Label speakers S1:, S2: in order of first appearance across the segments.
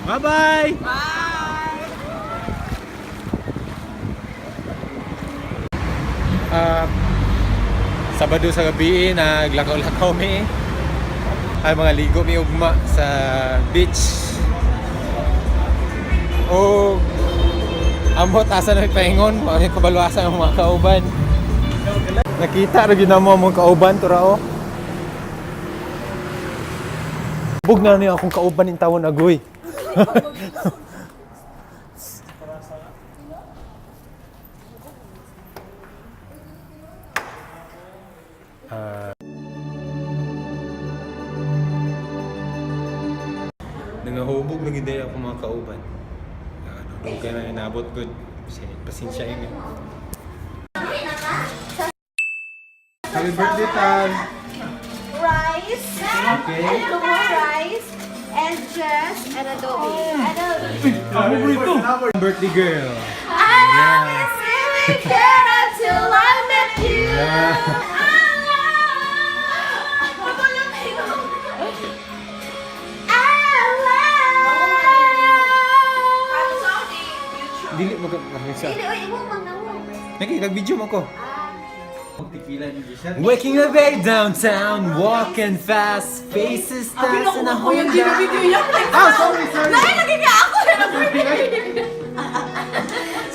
S1: Bye-bye!
S2: Bye!
S1: Ah, Sabado sa gabi, naglakaw-lakaw mi. Ay, mga ligo mi ugma sa beach. O ambot asa na mi paingon, mga kabalwasa ang mga kauban. Nakita ra gyud namo ang mga kauban to rao. Bug na niya akong kauban in tawon agoy. Nangahubog lagi day ako mga kauban. Ano, dugay na inabot good. Pasensya yun. Happy birthday, Tal!
S3: Rice.
S1: Okay.
S3: And more rice. And just an adobe. Adobe.
S1: Happy birthday girl!
S3: I was really care until I met you.
S1: Yeah. Dili mo ka siya.
S3: Dili, oy, imo man na mo.
S1: Nagi, nag-video mo ko. Waking up way downtown, walking fast, faces fast and a Honda. Ah, sorry, sorry.
S3: Ay, lagi ka ako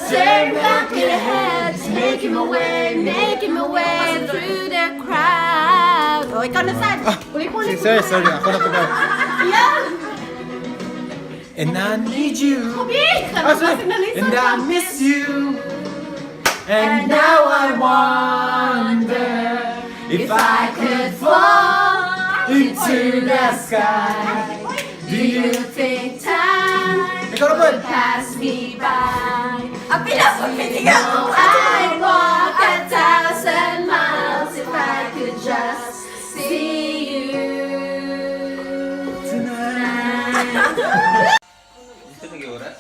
S3: Turn back your head, making my way, making my way through the crowd. Oh, ikaw na sad. Uli-uli.
S1: Sorry, sorry, ako na pala.
S3: Yeah.
S1: And I need you.
S3: Bi,
S1: Ah, sorry. And I miss you. And now I wonder if I could fall into the sky.
S3: Do you think time
S1: Ikaw naman.
S3: would pass me by? Ang pinapagpitiga ko. I'd walk 1,000 miles if I could just see you
S1: Tonight. Ito naging oras?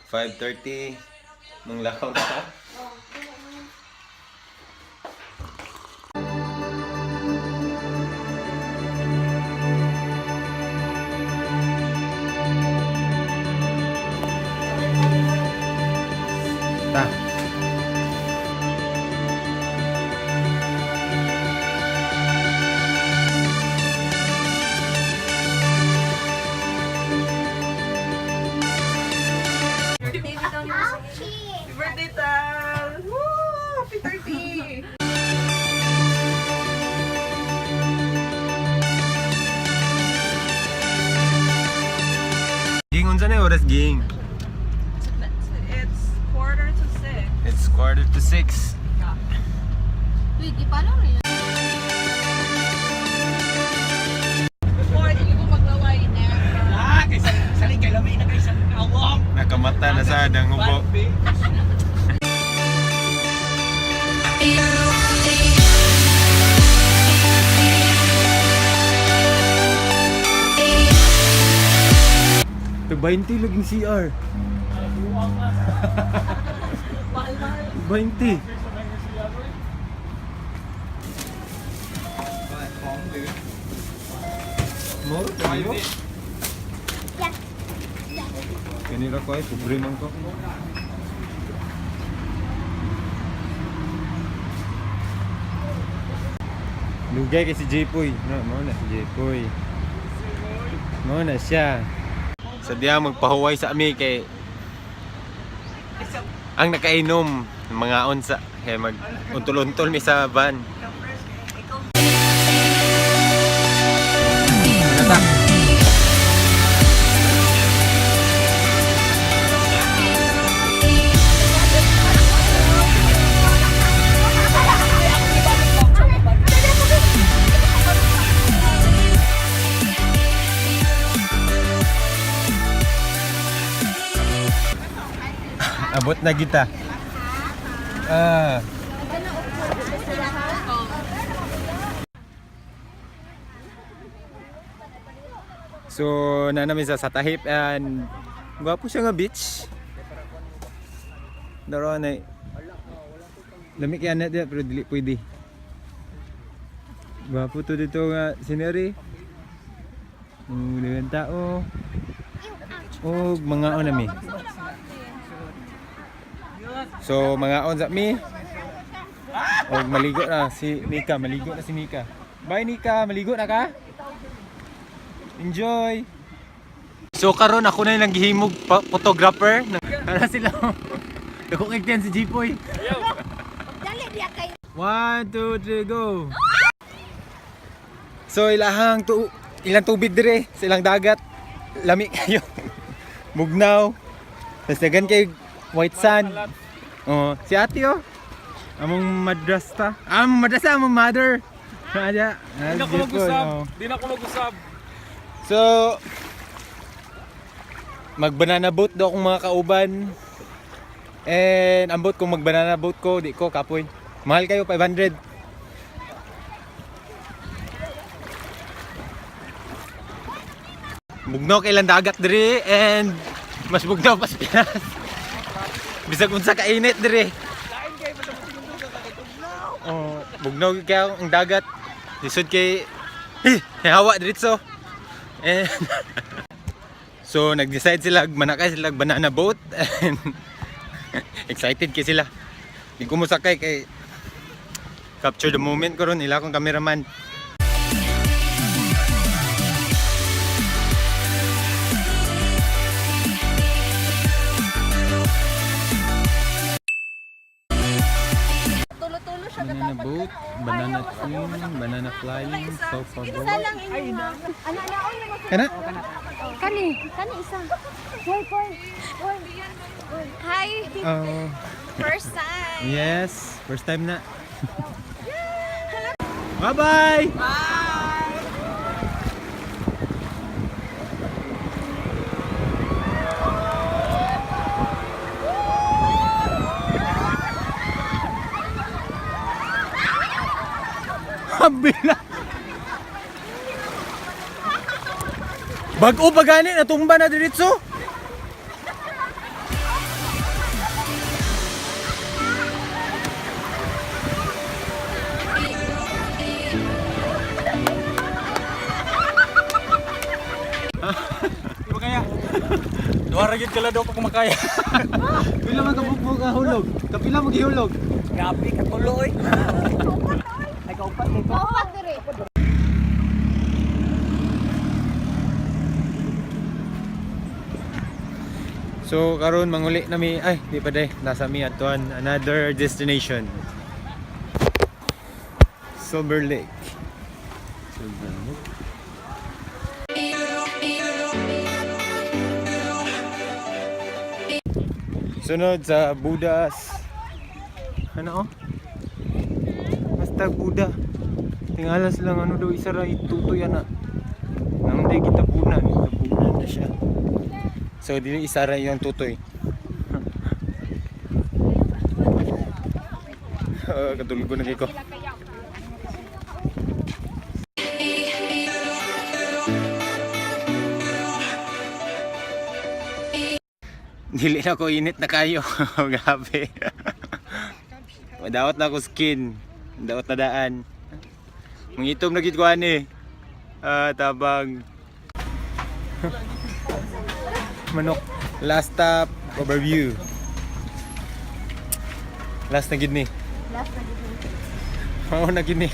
S1: 5:30. Manglakaw na ka. Ta.
S2: Happy birthday, Tal! Woo! Happy 30!
S1: Ging, unsa na yung oras, Ging?
S2: It's 5:45.
S1: It's 5:45.
S3: Uy, di pa lang rin.
S2: Pwede ko maglaway na.
S1: Nakamata na sa ang ubo. Ito 20 laging CR. 20. Mo, tayo? Kanira ko ay, pobre man ko. Lugay kay si J-Poy. No, mo na si J-Poy. Mo na siya. Sa diya magpahuway sa ami kay ang nakainom mga unsa kay mag untol-untol mi sa van. Ano ta? Abot na kita. Ah. So, na namin sa Satahip and gwapo siya nga beach. Daro na Lamig yan na diya, pero dili pwede. Gwapo to dito nga scenery. Daghang tao. Og mangaon na mi. So mangaon sa mi. Og maligo na si Nika, maligo na si Nika. Bye Nika, maligo na ka? Enjoy. So karon ako na yung gihimog photographer. Para sila. Dako kay si Jipoy.
S3: Dali diya kay.
S1: 1, 2, 3, go! So ilahang tu ilang tubig dire sa ilang dagat. Lami kayo. Bugnaw. Tapos dagan kay white sand. Oh, si ate oh. Among madrasta. Among madrasta, among mother. Maja.
S4: Di na ako mag-usab. Di na ako mag-usab.
S1: So, mag-banana boat daw akong mga kauban. And ambot kung mag-banana boat ko, di ko kapoy. Mahal kayo, 500. Bugnaw kay ilang dagat diri and mas bugnaw pa sa Pinas. Bisag unsa ka init diri. Oh, bugnaw gyud kayo ang dagat. Lisod kay eh, hawa diretso. And so nag-decide sila manakay sila banana boat and excited kay sila. Di ko mosakay kay capture the moment ko ron ila akong cameraman.
S3: Tulo-tulo siya
S1: Banana boat, banana swim, banana flying, sofa boat.
S3: Lang inyo ha. Ano na oy
S1: Kana?
S3: Kani, kani isa. Hoy, hoy. Hoy.
S5: Hi!
S1: Oh,
S5: First time!
S1: yes, first time na. Bye-bye.
S2: Bye!
S1: Kabila. Bag-o pa gani natumba na diretso.
S4: Di ba kaya? Duha ra gyud kala daw pa kumakaya.
S1: Pila man kabukbok ang hulog? Kapila mo gihulog?
S2: Grabe, katulo oy.
S3: Maupat dire.
S1: So karon manguli na mi ay di pa day nasa mi atuan another destination. Silver Lake. Silver Lake. Sunod sa Budas. Ano oh? Basta Buda. Tingala silang ano daw isa ra itutoy ana. Nang day gitabunan, tabunan na siya. So dili isa ra yung tutoy. Ah, katulog ko na kay ko. Dili na ko init na kayo. Grabe. Daot na ako skin. Daot na daan. Mangitom na gid ko ani. Ah, tabang. Manok. Last stop overview. Last na gid ni.
S3: Last na gid ni.
S1: Mao na gid ni.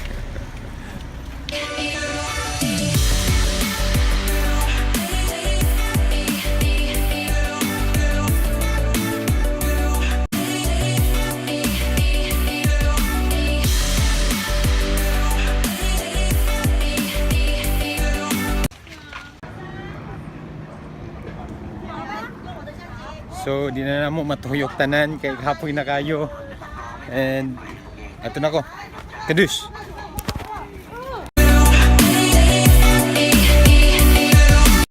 S1: So, di na namo matuyok tanan kay kapoy na kayo. And ato na ko. Kadush.